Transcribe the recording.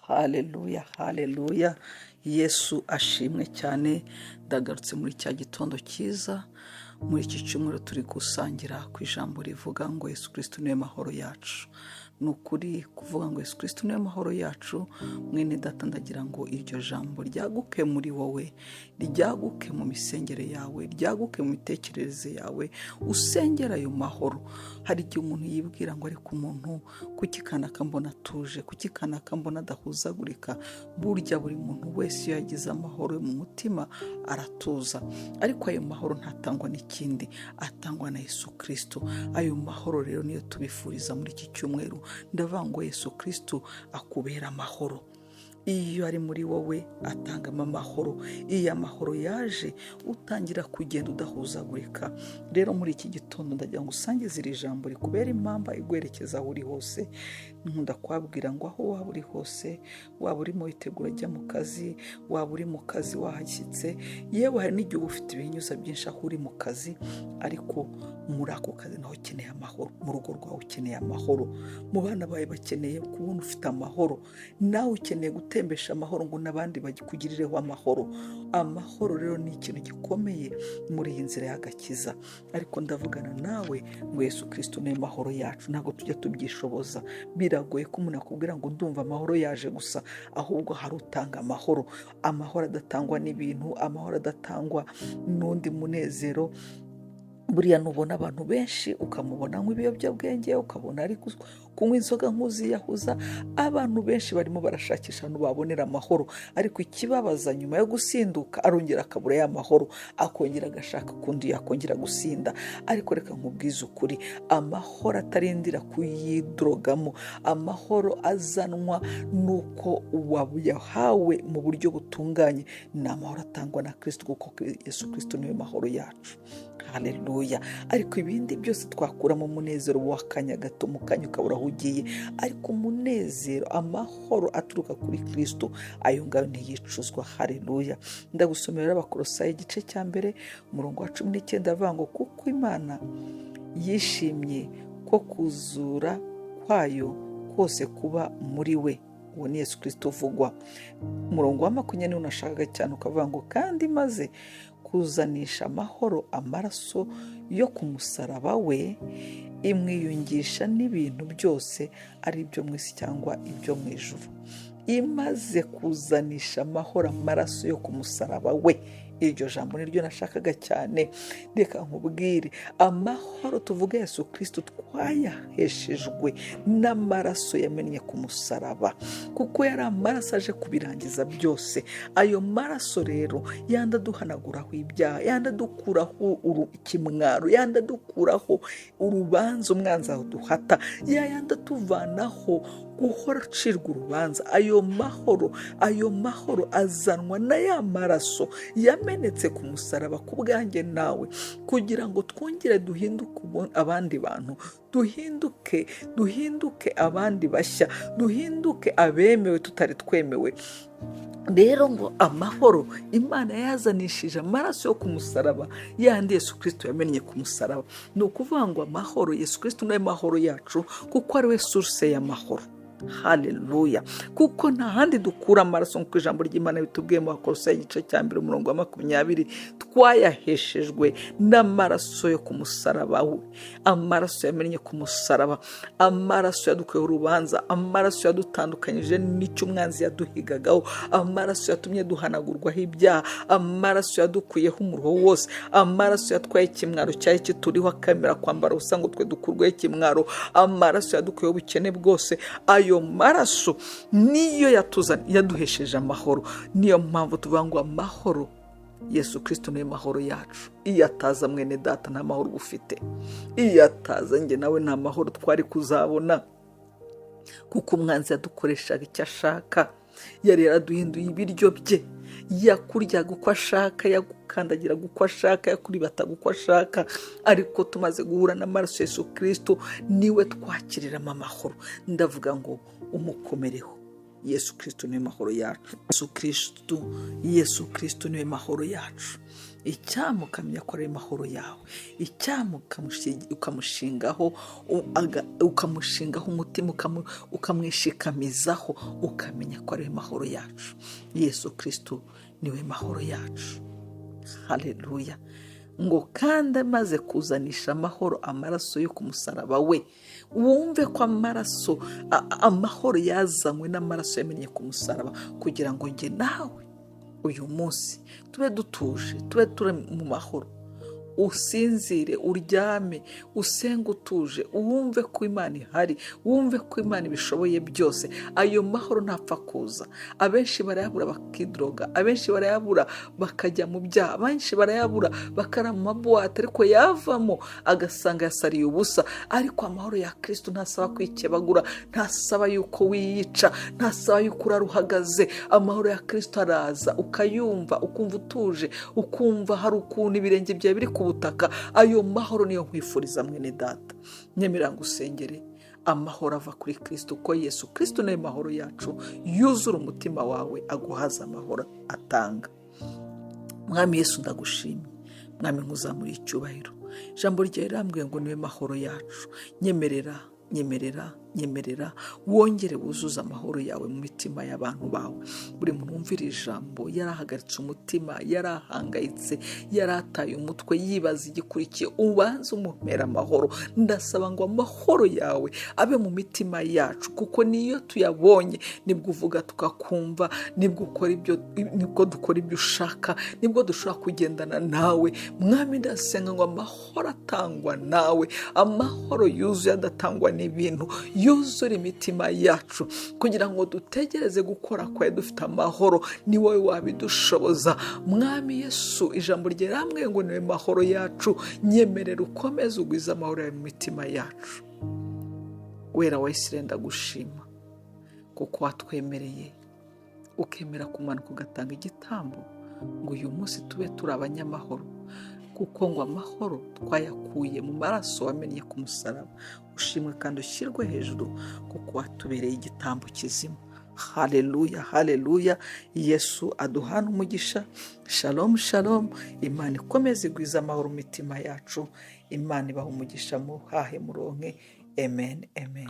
Haleluya, haleluya! Yesu ashimwe cyane. Ndagarutse muri cya gitondo cyiza. Muri iki cyumweru turi gusangira ku ijambo rivuga ngo Yesu Kirisito niwe mahoro yacu. Ni ukuri kuvuga ngo Yesu Kirisito niwe mahoro yacu. Mwene data, ndagira ngo iryo jambo ryaguke muri wowe, ryaguke mu misengere yawe, ryaguke mu mitekerereze yawe, usengera ayo mahoro. Hari igihe umuntu yibwira ngo: "Ariko umuntu kuki kanaka mbona atuje? Kuki kanaka mbona adahuzagurika?" Burya buri muntu wese iyo yagize amahoro mu mutima aratuza, ariko ayo mahoro ntatangwa n'ikindi, atangwa na Yesu Kirisito. Ayo mahoro rero niyo tubifuriza muri iki cyumweru. Ndavuga ngo Yesu Kirisito akubera amahoro. Iyo ari muri wowe atangamo amahoro. Iyo amahoro yaje, utangira kugenda udahuzagurika. Rero muri iki gitondo ndagira ngo usangize iri jambo rikubera impamba iguherekeza aho uri hose. Nkunda kubabwira ngo aho waba uri hose, waba urimo witegura ajya mu kazi, waba uri mu kazi wahashyitse, yewe hari n'igihe uba ufite ibinyuza byinshi aho uri mu kazi, ariko muri ako kazi naho ukeneye amahoro, mu rugo rwawe ukeneye amahoro, mu bana bawe bakeneye kubona ufite amahoro, nawe ukeneye gutembesha amahoro ngo n'abandi bakugirireho amahoro. Amahoro rero ni ikintu gikomeye muri iyi nzira y'agakiza. Ariko ndavugana nawe ngo Yesu Kirisito niwe mahoro yacu. Ntabwo tujya tubyishoboza. Biragoye ko umuntu akubwira ngo ndumva amahoro yaje gusa, ahubwo hari utanga amahoro. Amahoro adatangwa n'ibintu, amahoro adatangwa n'undi munezero. Buriya nubona abantu benshi, ukamubona anywa ibiyobyabwenge, ukabona ari kunywa inzoga nk'uziyahuza, abantu benshi barimo barashakisha ahantu babonera amahoro. Ariko ikibabaza, nyuma yo gusinduka arongera akabura ya mahoro, akongera agashaka ukundi yakongera gusinda. Ariko reka nkubwize ukuri, amahoro atarindira kuyidorogamo, amahoro azanwa n'uko wayahawe mu buryo butunganye, ni amahoro atangwa na Kirisito, kuko Yesu Kirisito niwe mahoro yacu. Haleluya! Ariko ibindi byose twakuramo umunezero w'akanya gato, mu kanya ukabura aho ugiye. Ariko umunezero, amahoro aturuka kuri Kirisito, ayo ngayo ntiyicuzwa. Haleluya! Ndagusomera Abakorosayi igice cya 1, umurongo wa 19, avuga ngo: "Kuko Imana yishimye ko kuzura kwayo kose kuba muri we." Uwo ni Yesu Kirisito uvugwa. Umurongo wa 20 unashakaga cyane, ukavuga ngo: "Kandi maze kuzanisha amahoro amaraso yo ku musaraba we, imwiyungisha n'ibintu byose, ari ibyo mu isi cyangwa ibyo mu ijuru." Imaze kuzanisha amahoro amaraso yo ku musaraba we. Iryo jambo niryo nashakaga cyane. Reka nkubwire, amahoro tuvuga Yesu Kirisito twayaheshejwe n'amaraso yamennye ku musaraba, kuko yari amaraso aje kubirangiza byose. Ayo maraso rero yanda aduhanaguraho ibyaha, yanda adukuraho ikimwaro, yanda adukuraho urubanza umwanzi aduhata, yayandi atuvanaho guhora acirwa urubanza. Ayo mahoro, ayo mahoro azanwa na ya maraso yamenetse ku musaraba ku bwanjye nawe, kugira ngo twongere duhinduke abandi bantu, duhinduke abandi bashya, duhinduke abemewe tutari twemewe. Rero ngo amahoro Imana yazanishije amaraso yo ku musaraba, yandi Yesu Kirisito yamennye ku musaraba. Ni ukuvuga ngo amahoro, Yesu Kirisito niwe mahoro yacu, kuko ari we source y'amahoro. Haleluya! Kuko nta handi dukura amaraso, nk'uko ijambo ry'Imana bitubwiye mu Bakolosayi igice cya 1, umurongo wa 20, twayaheshejwe n'amaraso yo ku musaraba we, amaraso yamennye ku musaraba, amaraso yadukuyeho urubanza, amaraso yadutandukanyije n'icyo umwanzi yaduhigagaho, amaraso yatumye duhanagurwaho ibyaha, amaraso yadukuyeho umuruho wose, amaraso yatwaye ikimwaro cyari kituriho, akemera kwambara ubusa ngo twe dukurweho ikimwaro, amaraso yadukuyeho ubukene bwose. Ayo maraso niyo yaduhesheje amahoro. Niyo mpamvu tuvuga ngo amahoro, Yesu Kirisito niyo mahoro yacu. Iyo ataza, mwene data, nta mahoro uba ufite. Iyo ataza, njye nawe nta mahoro twari kuzabona, kuko umwanzi yadukoreshaga icyo ashaka. Yari yaraduhinduye ibiryo bye, yakuryaga uko ashaka, yagukandagiraga uko ashaka, yakuribataga uko ashaka. Ariko tumaze guhura n'amaraso Yesu Kirisito, niwe twakiriramo amahoro. Ndavuga ngo umukomereho. Yesu Kristo niwe mahoro yacu. Yesu Kristo niwe mahoro yacu. Icyampa ukamenya ko ari mahoro yawe, icyampa ukamushingaho umutima, ukamwishikamizaho, ukamenya ko ari mahoro yacu. Yesu Kristo niwe mahoro yacu. Haleluya! Ngo kandi amaze kuzanisha amahoro amaraso yo ku musaraba we. Wumve ko amahoro yazanywe n'amaraso yamennye ku musaraba, kugira ngo njye nawe uyu munsi tube dutuje, tube turi mu mahoro. Usinzire, uryame, usenge utuje, wumve ko Imana ihari, wumve ko Imana ibishoboye byose. Ayo mahoro ntapfa kuza. Abenshi barayabura bakidroga, abenshi barayabura bakajya mu byaha, abenshi barayabura bakara mu mabuwate, ariko yavamo agasanga yasariye ubusa. Ariko amahoro ya Kristo ntasaba kwikebagura, ntasaba yuko wiyica, ntasaba yuko urara uhagaze. Amahoro ya Kristo araza ukayumva, ukumva utuje, ukumva hari ukuntu ibirenge byawe biri ku butaka. Ayo mahoro niyo nkwifuriza, mwene data. Nyemera ngo usengere amahoro ava kuri Kristo, ko Yesu Kristo niyo mahoro yacu, yuzura umutima wawe, aguhaza amahoro atanga. Mwami Yesu, ndagushimye. Mwami, nkuzamuriye icyubahiro. Ijambo ryawe rirambwiye ngo niwe mahoro yacu. Nyemerera, nyemerera, nyemerera, wongere wuzuze amahoro yawe mu mitima y'abantu bawe. Buri muntu wumvira ijambo yarahagaritse umutima, yarahangayitse, yarataye umutwe, yibaza igikurikiye, ubanze umumpera amahoro. Ndasaba ngo amahoro yawe abe mu mitima yacu, kuko niyo tuyabonye nibwo uvuga tukakumva, nibwo ukora ibyo, nibwo dukora ibyo ushaka, nibwo dushobora kugendana nawe. Mwami, ndasenga ngo amahoro atangwa nawe, amahoro yuzuye adatangwa n'ibintu, yuzure imitima yacu, kugira ngo dutegereze gukora kwawe dufite amahoro. Ni wowe wabidushoboza, Mwami Yesu. Ijambo ryerambwe ngo niwe mahoro yacu. Nyemerera ukomeze ugwize amahoro yawe mu mitima yacu. Wera wa Isirayeli, ndagushima kuko watwemereye, ukemera kumanuka ugatanga igitambo ngo uyu munsi tube turi abanyamahoro, kuko ngo amahoro twayakuye mu maraso wamennye ku musaraba. Ushimwe kandi ushyirwe hejuru kuko watubereye igitambo kizima. Haleluya, haleluya! Yesu aduhana umugisha. Shalom, shalom! Imana ikomeze igwize amahoro mu mitima yacu. Imana ibaha umugisha, muhahe muronke. Amen, amen.